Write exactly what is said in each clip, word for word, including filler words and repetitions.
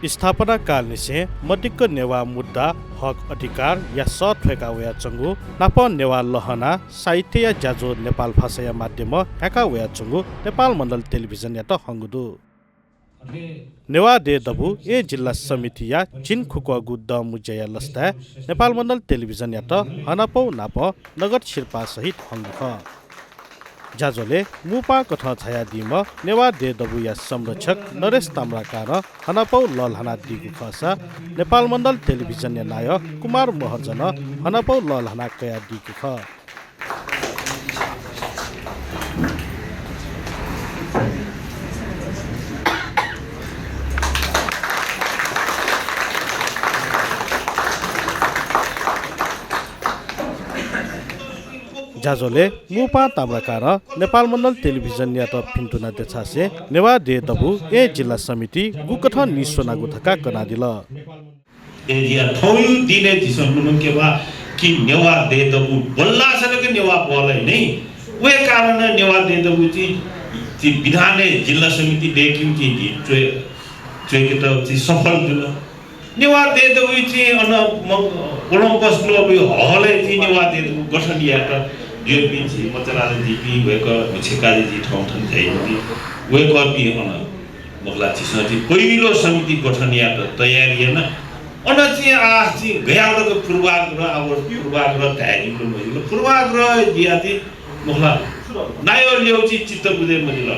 स्थापना कालनिसें मदिक्क नेवाः मुद्दा, हक अधिकारया सः थ्वय्‌का वयाच्वंगु, नापं नेवाः लहना साहित्यया ज्याझ्वः नेपाल भाषाया माध्यमं न्ह्याका वयाच्वंगु नेपाल मण्डल टेलिभिजनयात हंगु दु। नेवाः देय् दबू येँ जिल्ला समितिया झिंखुक्वःगु दँ मुँज्याया लसताय् नेपाल मण्डल टेलिभिजनयात हनापौ नापं नगद सिरपाः सहित हंगु खः। ज्याझ्वलय् मू पाहां कथं झायादीम्ह नेवाः देय् दबूया संरक्षक नरेश ताम्राकारं हनापौ लःल्हानादीगु खःसा नेपाल मण्डल टेलिभिजनया नायः कुमार महर्जनं हनापौ लःल्हाना कयादीगु खः। ज्याझ्वलय् मू पाहां ताम्राकारं नेपाल मण्डल टेलिभिजनयात भिन्तुना देछासें नेवाः देय् दबू येँ जिल्ला समिति गुकथं नीस्वनागु धकाः कनादिल। अय्‌जुया थौंया दिनय् झीसं लुमंकेबा कि नेवाः देय् दबू बल्लाःसा जक नेवाः बहलय् नि। वहे कारणं नेवाः देय् दबू चाहिँ, चाहिँ विधानय् जिल्ला समिति दय्‌केगु चाहिँ झी च्वय्, च्वय्‌केत चाहिँ सफल जुल। नेवाः देय् दबू चाहिँ अन म-, कोलम्बस क्लबया हलय् चाहिँ नेवाः देय् दबू गठन यायेत द्यःपिं झी मचाराजापिं वय्‌कः भिक्षकाजी थौं थन झाइपिं वय्‌कःपिं अन मखुला, झीसं चाहिँ पहिलो समिति गठन यायेत तयारी याना। अन चाहिँ आः चाहिँ गयावलक पूर्वाग्रह, अब पूर्वाग्रह धायेगु मजिल। पूर्वाग्रह जुया चाहिँ मखुला, नायः ल्यू चाहिँ चित्त बुझे मजिल।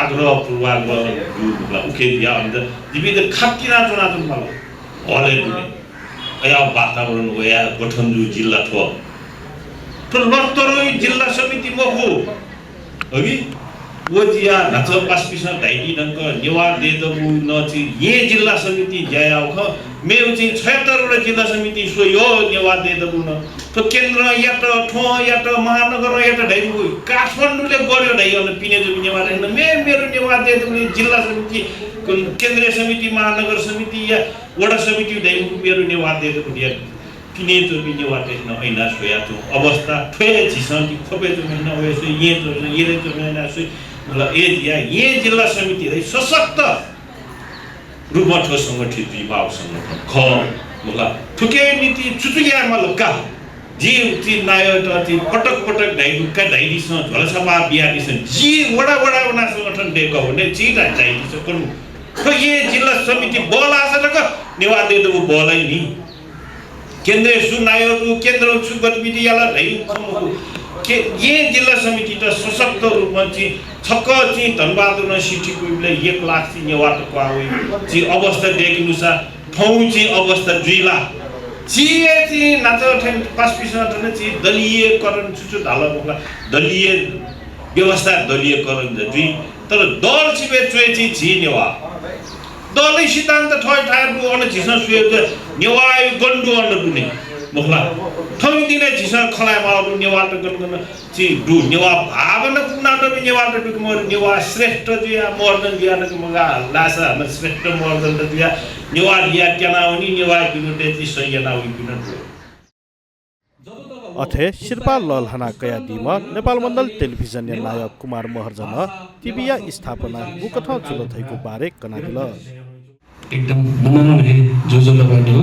आग्रह, पूर्वाग्रह दु मखुला, उखे जुया अन त जिपिं त खातिना च्वनाच्वने माल। हलय् दुने। अया वातावरण वया गठन जू जिल्ला थ्व। थ्व लतरया जिल्ला समिति मखु। अघि व जुया न्हाचः पासापिसं धयादी धुंकल, नेवाः देय् दबू नं चाहिँ येँ जिल्ला समितिं ज्या याःगु खः। मेगु चाहिँ छयत्तरवटा जिल्ला समितिं स्वइ नेवाः देय् दबू नं। थ्व केन्द्रं यात, थ्वं यात, महानगरं यात धाइगु, काठमाडौंलय् गथे धाइ अन पिने जूपिं नेवाःतय्‌सं, मे-, मेरो नेवाः देय् दबू जिल्ला समिति, केन्द्रीय समिति, महानगर समिति या वडा समिति धाइगु मेरो नेवाः देय् दबू या पिने जूपिं नेवाःतय्‌सं अय्‌नं स्वयाच्वंगु अवस्था थ्व हे झीसं कि ख्वपय् च्वंम्ह नं वया स्वइ, येँ च्वंम्ह, येँय् च्वंम्ह नं स्वइ। मखुला, अय्‌जुया येँ जिल्ला समिति धाइ सशक्त रूपमा थ्व संगठित जुइमाःगु संगठन खः। मखुला, थुकिया निंतिं छु छु यायेमाल का? जि चाहिँ नायःत चाहिँ पटक पटक धाइगु का, धाइदिसँ, झ्वलसापा बियादिसँ। जि वडा वडा वना संगठन दय्‌कः वने, जि ला धाइदिसँ, कनु। थ्व येँ जिल्ला समिति बहलाःसा जक नेवाः देय् दबू बहलय् नि। केन्द्रय् सु नायः दु, केन्द्रं छु गतिविधि याला धाइगु खँ मखु। के, येँ जिल्ला समितित सशक्त रूपमा चाहिँ छकः चाहिँ धनबहादुरं सिथि पुइबलय् एक लाख चाहिँ नेवाःत क्वहां वइ। चाहिँ अवस्था दय्‌केनुसार थौं चाहिँ अवस्था जुइ ला? चाहिँ हे चाहिँ न्हाचः थें पासापिसं थन चाहिँ दलीयकरण छु छु धाल मखुला, दलीय व्यवस्था दलीयकरण जुइ। तर दल सिबय् च्वय् चाहिँ झी नेवाः। दलया सिद्धान्त थःथाय् दु, अन झीसं स्वये दु, नेवाःया गन दु अन दुने। मखुला, थौंया दिनय् झीसं खँ ल्हायेमाःगु दु, नेवाःत गन गन चाहिँ दु, नेवाः भावना कुना दु, नेवाःत दु कि मदु, नेवाः श्रेष्ठ जुया, महर्जन जुया नं कि मगाः, लासा हानं श्रेष्ठ महर्जन त जुया, नेवाः जुया क्यनावनी, नेवाःया विरुद्धय् चाहिँ सही यानावइपिं नं दु। अथे सिरपाः लःल्हाना कयादीम्ह नेपाल मण्डल टेलिभिजनया नायः कुमार महर्जनं टिभीया स्थापना गुकथं जुल धइगु बारे कनादिल। एकदम मनोरम हे जुजुलबा दु।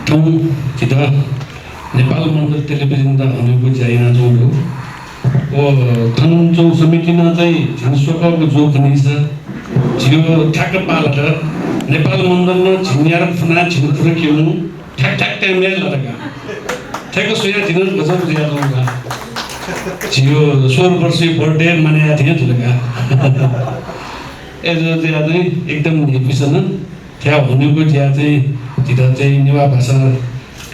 थौं झीत नेपाल मण्डल टेलिभिजनत हनेगु ज्या यानाच्वंगु दु। व थन च्वंगु समितिं नं चाहिँ झन स्वकःगु जू खनीसा, झीगु ठ्याक्क पाः लात। नेपाल मण्डलं झिंन्यादँ फुनाः झिंखुदँ क्यमु ठ्याक ठ्याक time-य् लात का। ठ्याक्क स्वयाः झी नं गजब जुयाच्वंगु का। झीगु सोह्र वर्षया birthday माने याये थें जुल का। अय्‌जूगुलिं चाहिँ एकदम न्ह्यइपुसे नं थ्व हनेगु ज्या चाहिँ झीत चाहिँ नेवाः भाषा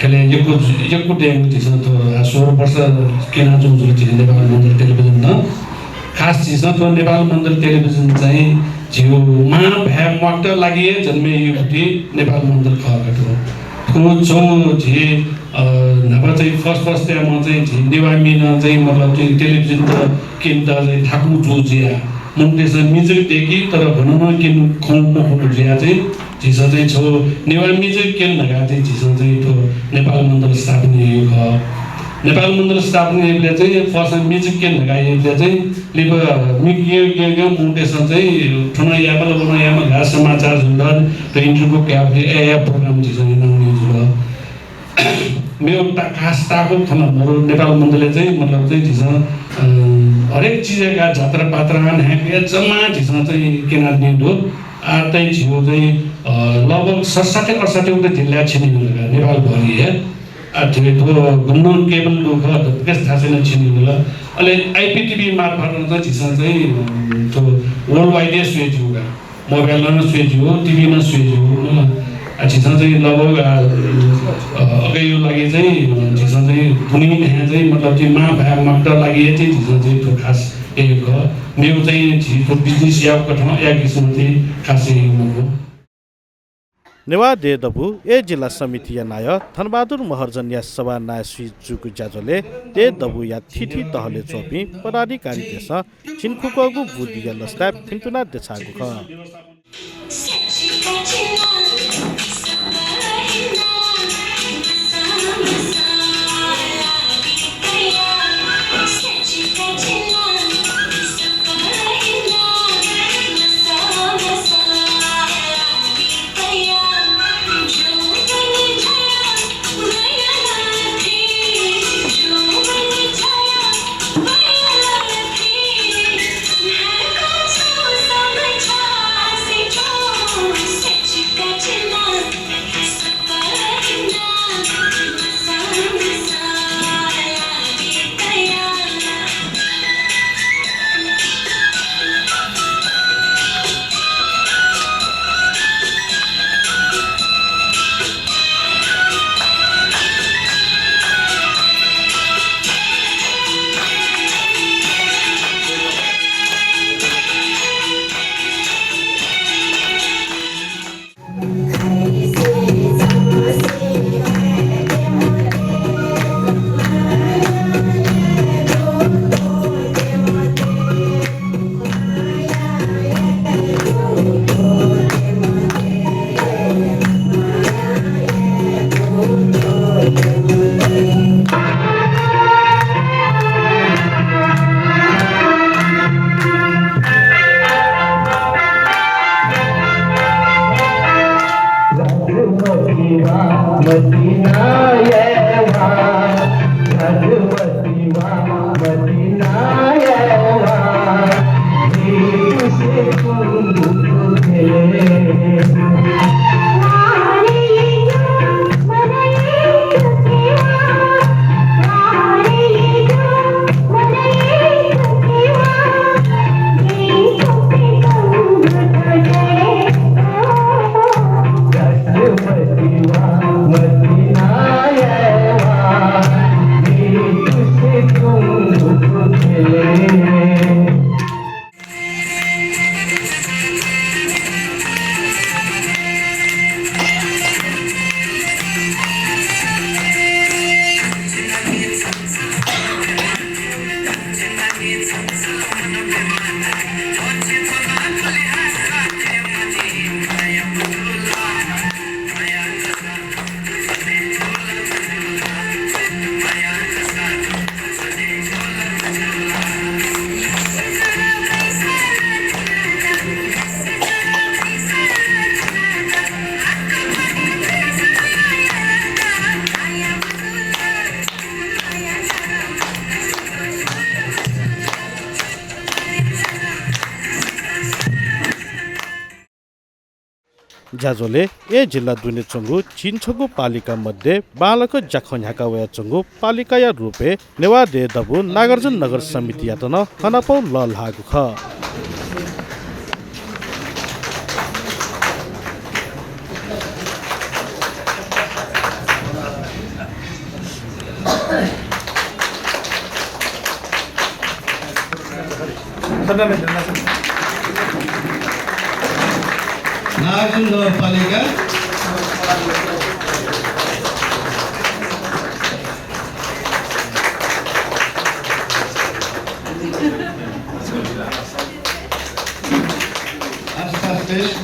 ख्यलय् यक्व, यक्व दयेगु झीसं थ्व सोह्र वर्ष क्यनाच्वंगु जुल झी नेपाल मण्डल टेलिभिजनं। खास झीसं थ्व नेपाल मण्डल टेलिभिजन चाहिँ झीगु मांभाय् म्वाकेत लागि हे जन्मे याःगु थ्व नेपाल मण्डल खः का थ्व। थ्व च्वंगु झी, अ, न्हापा चाहिँ first first time-य् चाहिँ झी नेवाःमिनं चाहिँ मतलब चाहिँ टेलिभिजन त क्यनेत चाहिँ थाकुगु जू जुया। मनूतय्‌सं मि जक दय्‌की, तर गनं नं क्यने खँ मखुगु जुया चाहिँ झीसं चाहिँ छगू नेवाः मि जक क्यने धकाः चाहिँ झीसं चाहिँ थ्व नेपाल मण्डल स्थापना याःगु खः। नेपाल मण्डल स्थापना याइबलय् चाहिँ फर्स्ट म्युजिक केन्द्र धकाः याइबलय् चाहिँ लिपा मिक यो यो यो मुटेसं चाहिँ थन याबल वन यामा घास समाचार जुल, त इन्टरव्यू क्याबले ए या प्रोग्राम झीसं इनाम जुल। मेगु ता-, खास ताःगु खँ ला मरु नेपाल मण्डलय् चाहिँ मतलब चाहिँ झीसं, अ, हरेक चिजय् का जात्रा पात्रा हान हे जम्मा झीसं चाहिँ क्यनादिने दु। आः चाहिँ झीगु चाहिँ, अ, लगभग सतसट्ठी अठसट्ठी वटा जिल्लाय् छिने दु का नेपाल भरि हे। आ, झीगु थ्व गुन्नु केबल लुखः दक्वसित थासय् नं छिने दु का। अले आइपिटिभी मार्फत नं चाहिँ झीसं चाहिँ, अ, थ्व worldwide हे स्वये ज्यू का। मोबाइल नं स्वये ज्यू, टिभी नं स्वये ज्यू, अ, आ, झीसं चाहिँ लगभग, आ, अ, अगय् लागि चाहिँ, अ, झीसं चाहिँ दुने न्ह्याः चाहिँ मतलब चाहिँ मां भाय् मात लागि हे चाहिँ झीसं चाहिँ थ्व खास यय् खः। मेगु चाहिँ झी थ्व बिजनेस यायेगु कथं या किसिम चाहिँ खास यय् मखु। नेवाः देय् दबू ए जिल्ला समितिया नायः धनबहादुर महर्जनया सभानायःसुइ जूगु ज्याझ्वलय् देय् दबूया थीथी तहलय् च्वंपिं पदाधिकारीतय्सं झिंखुक्वःगु बुदिया लसताय् फ्यतुना देछाःगु खः। ज्याझ्वलय् ए जिल्ला दुने च्वंगु झिंछगू पालिका मध्ये बांलाक ज्याखँ न्ह्याका वयाच्वंगु पालिकाया रूपय् नेवाः देय् दबू नागार्जुन नगर समितियात नं हनापौ लःल्हाःगु खः। नागार्जुन नगरपालिका। आसपास पेश।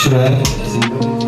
Subscribe.